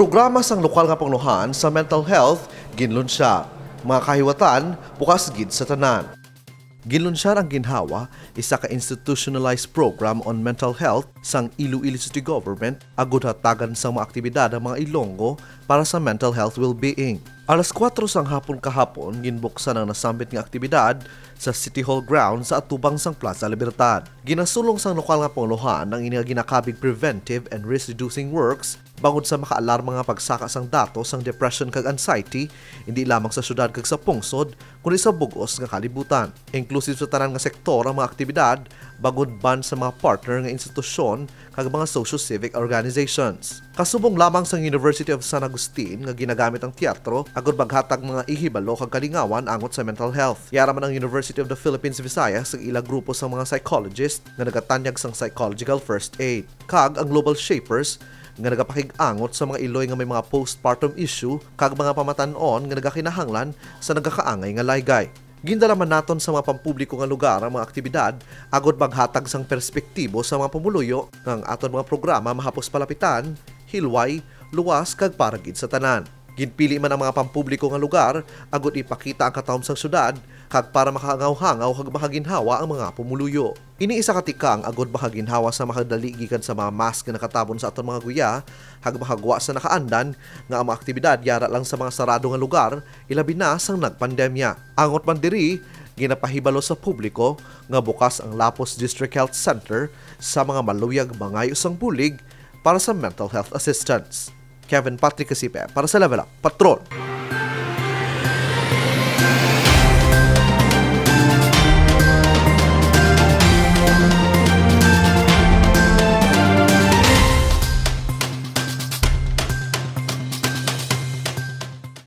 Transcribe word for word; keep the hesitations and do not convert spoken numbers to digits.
Programa sang lokal nga pangulohan sa mental health ginlunsyar. Mga kahiwatan, bukas gid sa tanan. Ginlunsyar ang Ginhawa, isa ka institutionalized program on mental health sang Iloilo City Government, agud hatagan sang mga aktibidad ang mga Ilonggo para sa mental health well-being. Alas kuwatro sang hapon kahapon, ginbuksan ang nasambit nga aktibidad sa City Hall ground sa atubang sang Plaza Libertad. Ginasulong sang lokal nga pangulohan ang ini nga ginakabig preventive and risk-reducing works bangod sa makaalarma nga pagsaka sang datos sang depression kag anxiety, hindi lamang sa syudad kag sa pungsod, kundi sa bug-os nga kalibutan. Inclusive sa tanan nga sektor ang mga aktibidad, bangod ban sa mga partner nga institusyon kag mga socio-civic organizations. Kasubong lamang sang University of San Agustin nga ginagamit ang teatro agud maghatag mga ihibalo kag kalingawan angot sa mental health. Yara man ang University of the Philippines Visayas kag ila grupo sang mga psychologist nga nagatanyag sang psychological first aid, kag ang Global Shapers nga nagapakig-angot sa mga iloy nga may mga postpartum issue kag mga pamatan-on nga nagakinahanglan sa nagakaangay nga laygay. Gindala man naton sa mga pampubliko nga lugar ang mga aktibidad agud maghatag sang perspektibo sa mga pumuluyo nga ang aton mga programa mahapos palapitan, hilway, luwas kag para gid sa tanan. Ginpili man ang mga pampubliko nga lugar agud ipakita ang katawom sang syudad kag para makahangaw-hangaw kag makaginhawa ang mga pumuluyo. Ini isa ka tikang agud makaginhawa sa makadali gikan sa mga mask nga nakatabon sa aton mga guya kag makagwa sa nakaandan nga ang mga aktibidad yara lang sa mga sarado nga lugar, ilabi na sang nagpandemya. Angot man diri, ginapahibalo sa publiko nga bukas ang Lapuz District Health Center sa mga maluyag mangayo sang bulig para sa mental health assistance. Kevin Patrick Casipe para sa Level Up Patrol.